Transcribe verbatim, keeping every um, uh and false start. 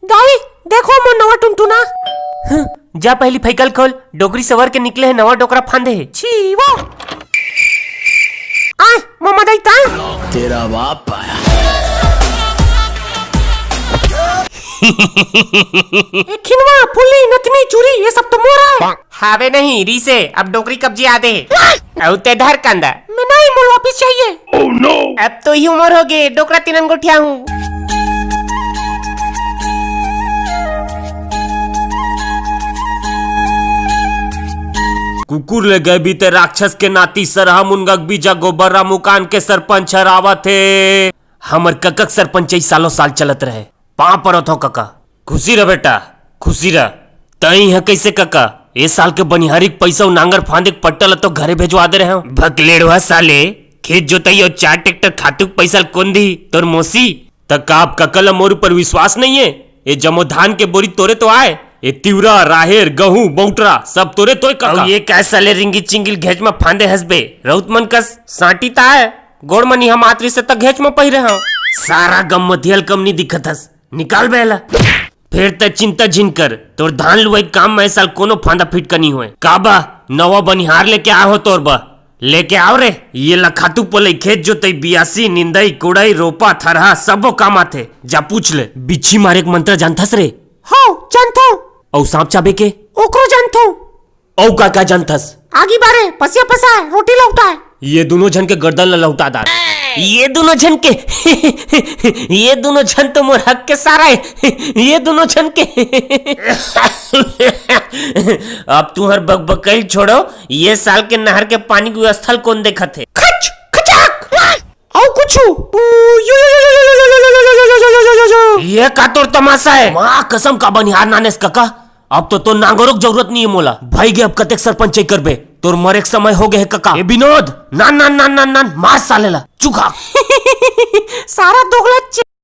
दाई, देखो मोर नवा टुनटुना। हं, जा पहिली फइकल खोल, डोकरी सवर के निकले हे, नवा डोकरा फांदे हे। छी वो। आय, ममा दाई ताय। तेरा बाप आया। ए खिनवा, फुल्ली, नथनी, चूरी, ये सब तो मोर आय। हावे नहीं, रीस हे, अब डोकरी कब्जे आदे हे। अउ ते धर कांदा। मैं नहीं, मोला वापिस चाहिए। अब तो ही उमर होगे, डोकरा तीनन गोठियाहूं। कुकुर ले गए बीते राक्षस के नाती, सरहा मुनगा के बीजा गोबर रामू कान के सरपंच हर आवत हे। हमर कका के सरपंचई सालों साल चलत रहे। पांव परत हंव कका। खुशी रह बेटा, खुशी रह। तंय ह कइसे कका? ए साल के बनिहारी के पइसा अउ नांगर फांदे के पट्टा ल तो घरे भेजवा दे रहेंव। भकलेड़वा साले, खेत जोतई अउ चार ट्रैक्टर खातू के पइसा ल कोन दिही? तोर मौसी? त का अब कका ल मोर ऊपर विश्वास नइये? ए जम्मो धान के बोरी तोरे तो आय, ए तिवरा, राहेर, गहूं, बउटरा सब तोरे तोय कका। अउ ये काय साले रिंगी चिंगिल घेंच म फांदे हस बे? रउत मन कस सांटी त आय, गोड़ म निहा मातरी से त घेंच म पहिरे हंव। सारा गम्मतिया ल कम नी दिखत हस। निकाल बे एला। फेर तंय चिंता झिन कर, तोर धान लुवई काम म ए साल कोनो फांदा फिटका नी होय। का बा, नवा बनिहार लेके आय हों तोर बर? लेके आव रे, ये ला खातू पलई, खेत जोतई, बियासी, निंदई, कोड़ई, रोपा, थरहा, सबो काम आथे। जा पूछ ले। बिच्छी मारे के मंत्र जानथस रे? हव, जानथंव। अउ सांप चाबे के? ओकरो जानथंव। अउ का का जानथस? आगी बारे, पसिया पसाय, रोटी लहुटाय। ये दूनों झन के गर्दन ला लहुटा डार। ये दूनों झन के, ये दूनों झन तो मोर हक के सारा हे। ये दूनों झन के। अब तुंहर बकबकई ल छोड़ो, ये साल के नहर के पानी के व्यवस्था ल कोन देखत हे? खच, खचाक। अउ कुछु? ये का तोर तमाशा हे? मां कसम का बनिहार नानेस कका, अब तो तोर नांगरो के जरूरत नइये मोला। भइगे अब कतेक सरपंचई करबे, तोर मरे के समय होगे हे कका। ए विनोद, नान, नान, नान, नान, नान, मार साले ला, चुखा। सारा दोगला चे-